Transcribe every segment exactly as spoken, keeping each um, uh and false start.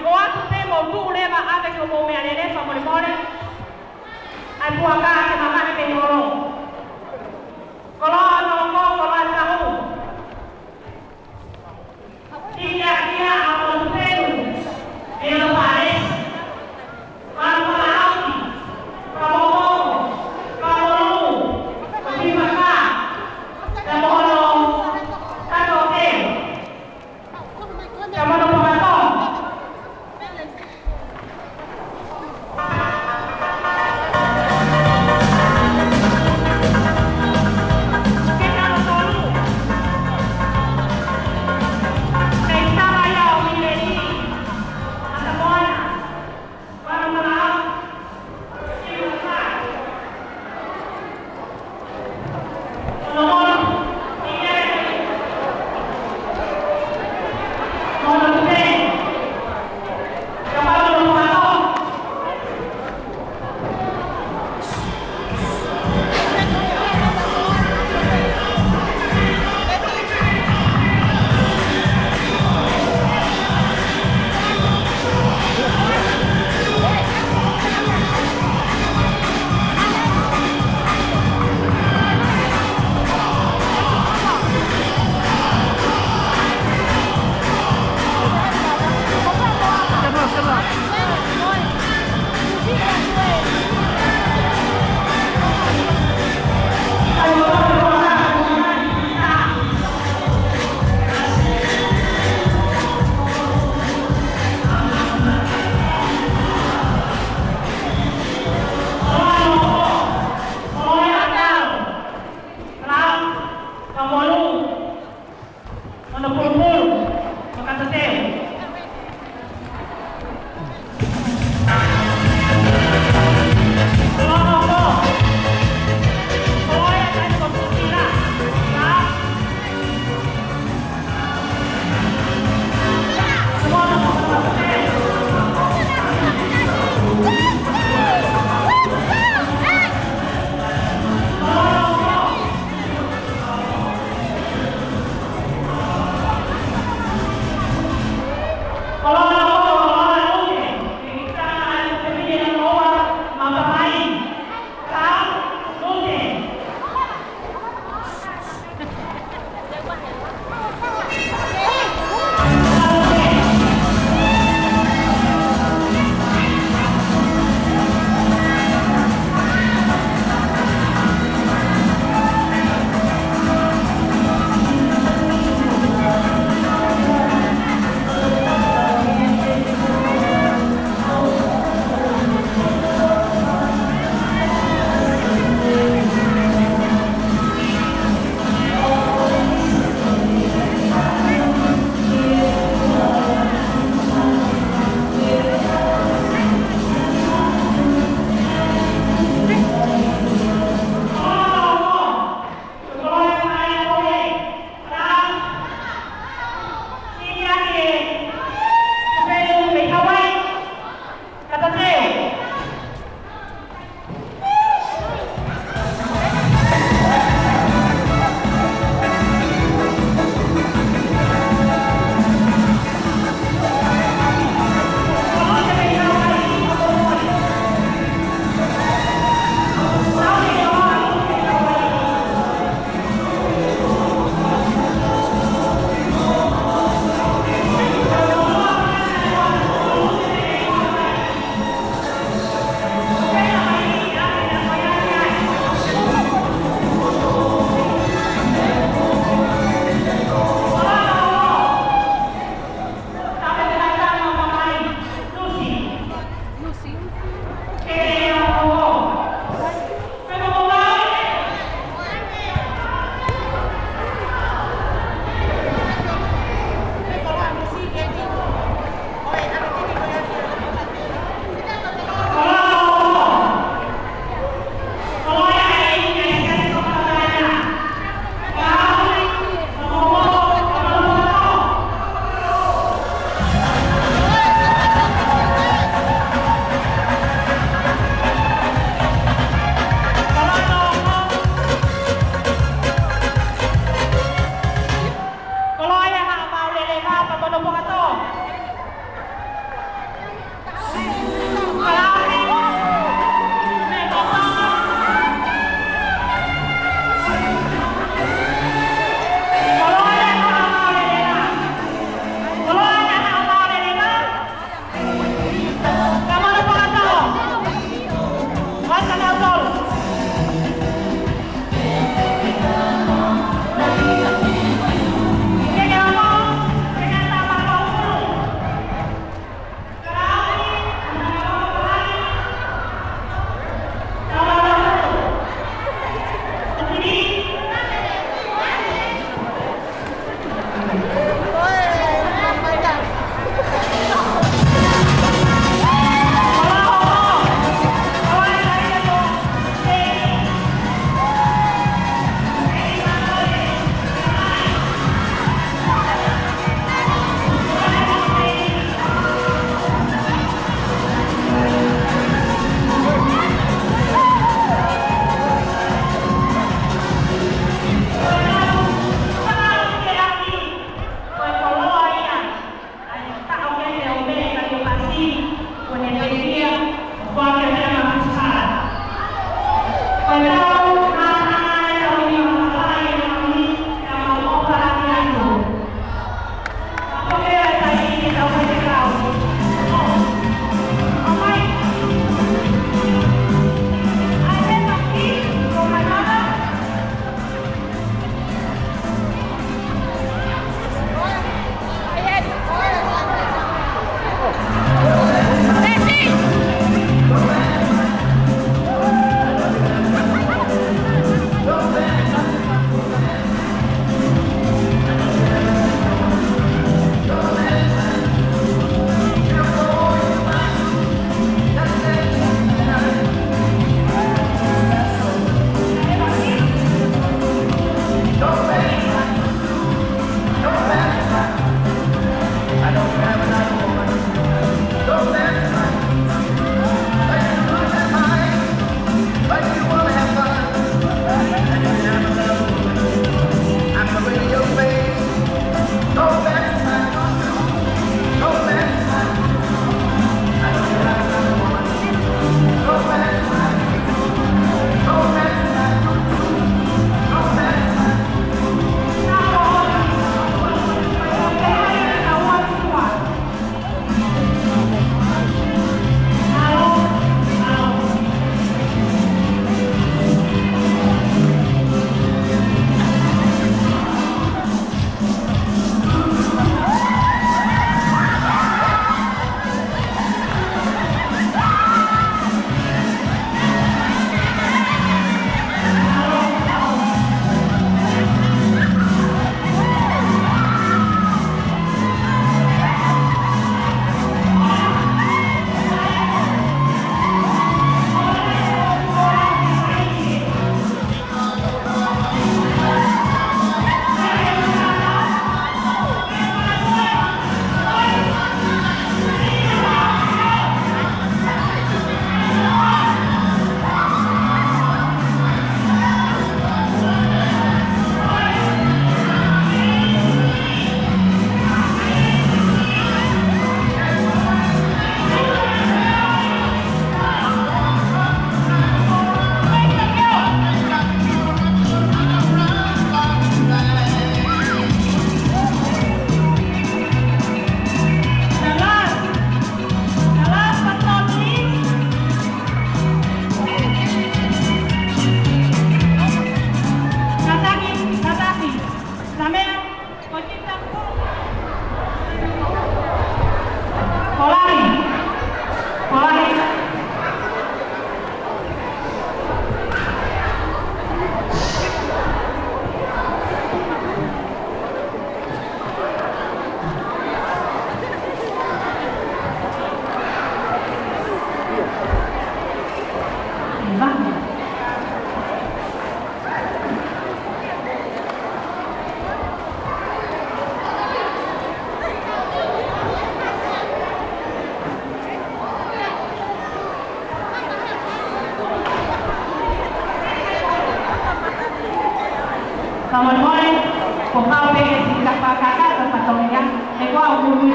ʻOatu pē mo tuʻu leva ʻave ki hoʻomou meʻalele fakamolemole. ʻAi puaka ke mamahi pē holo. Koloa noko, koloa tahu. Tikiakia ʻa Motupenu, ʻe lo pale. Kalofa ʻauki, kamomoko, kamolu, kapimaka, kamoholo, katoke.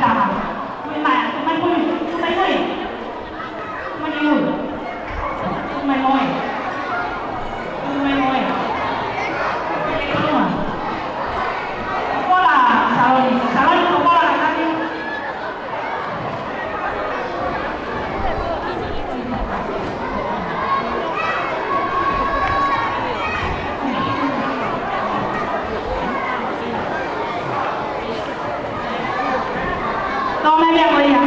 Taha. Kui mai, kui mai, kui mai, kui mai, kui mai. Kui mai, kui. Kui mai, kui. Kui mai. Kola, saloni, saloni, kola, kati. Toma, mea ko ia.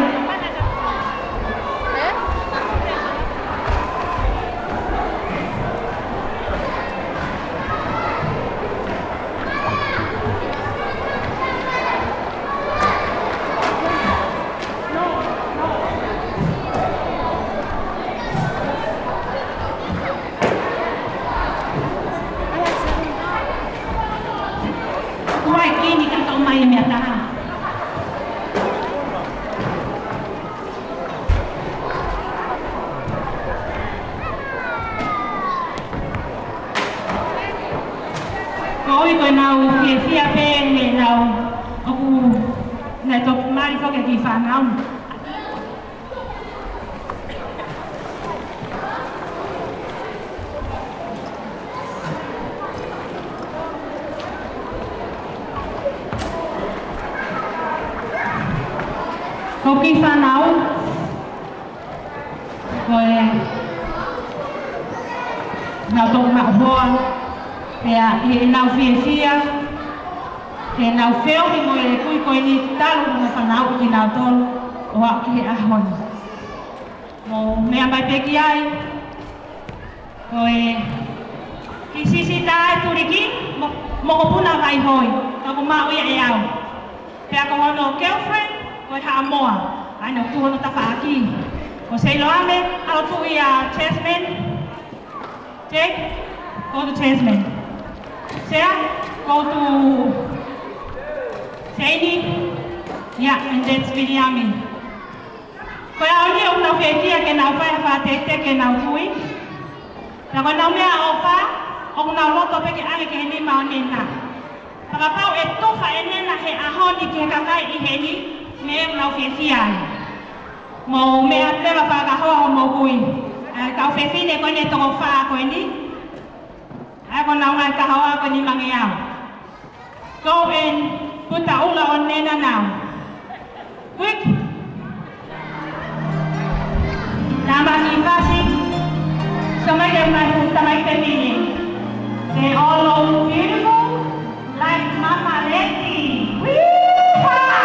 Kuai kini ka tau mai mea taha. Ko ui ko e nau fiefia pē he nau ʻoku nau toki mali foki ki fānau. Ko ki fānau, ko e nau toki maʻu hoa, pea ʻi heʻenau fiefia, heʻenau feohi mo e kui ko eni talu mo fānau kinautolu, ʻo aʻu ki he ʻaho ni. Mou meʻa mai pē ki ai, ko e kiʻi sisitā ʻe Tuliki, mo, mokopuna Vaihoi, ka ʻoku maʻu ia ʻe au. Pea ko hono girlfriend, ko e Haʻamoa, ʻa ia ʻoku tuʻu hono tafaʻaki. Ko Seiloane, ʻalu ʻo tuʻu ia Jasmine. Jake, go to Jasmine. Sea, go to Seini. Yeah, and that's Viliami. Ko e ʻaho ni ʻoku nau fiefia ke nau fai ha fakateitei ke nau kui. Pea ko ʻenau meʻaʻofa, ʻoku nau loto pē ke ʻange ki he nima ʻo Nena. Fakapapau ʻe tufa ʻe Nena he ʻaho ni ki he kakai ʻi heni, meʻa ʻoku nau fiefia ai. Mou meʻa atu leva fakakahoa hoʻomou kui. ʻA e kau fefine ko eni ʻe toko fā ko eni. ʻA ia ko ʻenau ngaahi kahoa ko e nimangeau. Go and put the ula on Nena now. Quick. Tamaki Pasi. Somebody get my, somebody get me. They all look beautiful, like Mama Leti. Wee-ha!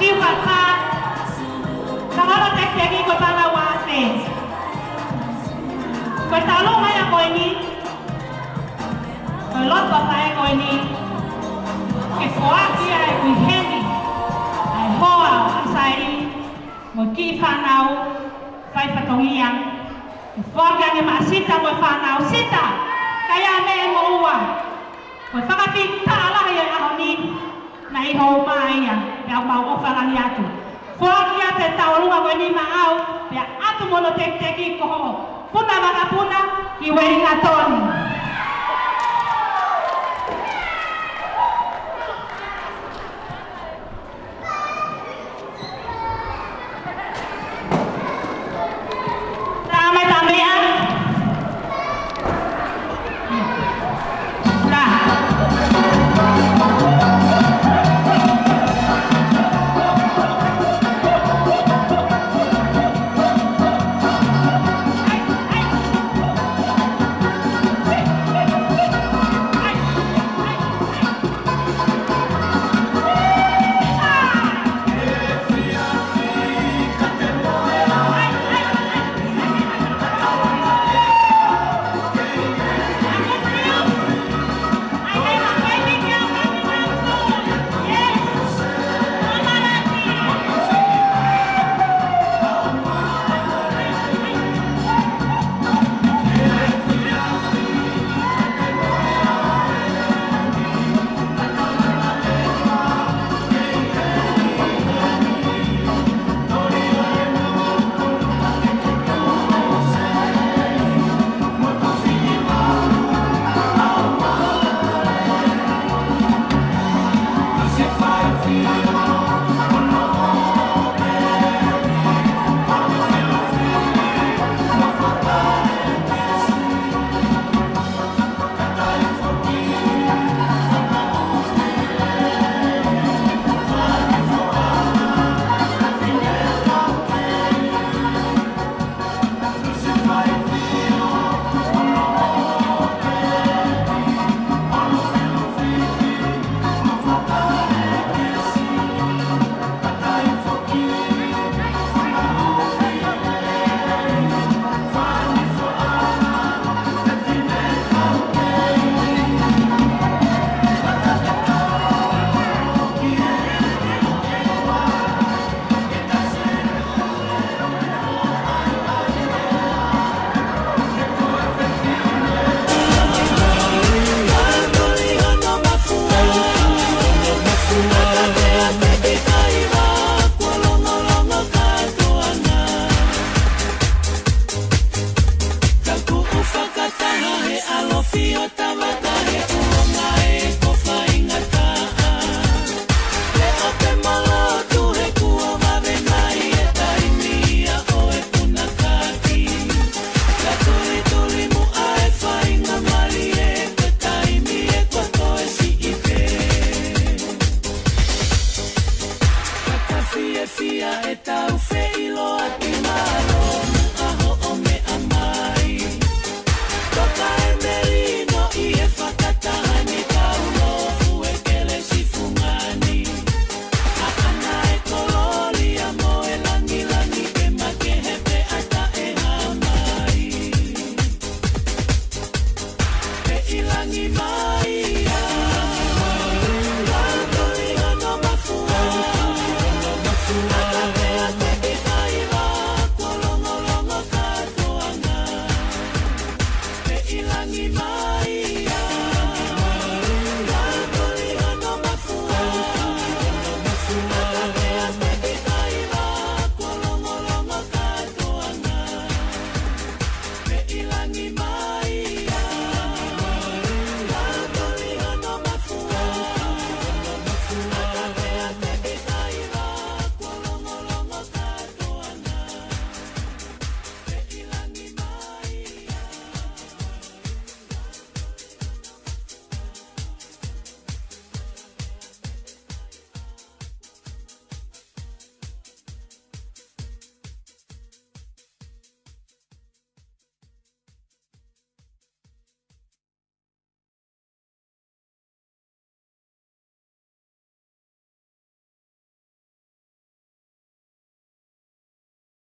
Kiu papa, ka holo tekiteki ko e panga uafe. Ko e talu mai ʻa ko eni, ko e loto ʻa e faʻē ko eni, ke foaki ʻa e kui heni, ʻa e hoa ʻo ʻAsaeli, mo e kiʻi fānau, fai fatongia, ke foaki ange maʻa Sita mo e fānau. Sita, ka ia me mo ua. Ko e fakafetaʻi lahi ʻi he ʻaho ni, naʻe ʻi ho uma ia, pea mau ʻofa lahi atu. Foaki atu e tauʻolunga ko eni maʻau, pea ʻatu mo hono tekiteki ko hoʻo puna vakapuna ki Uelingatoni.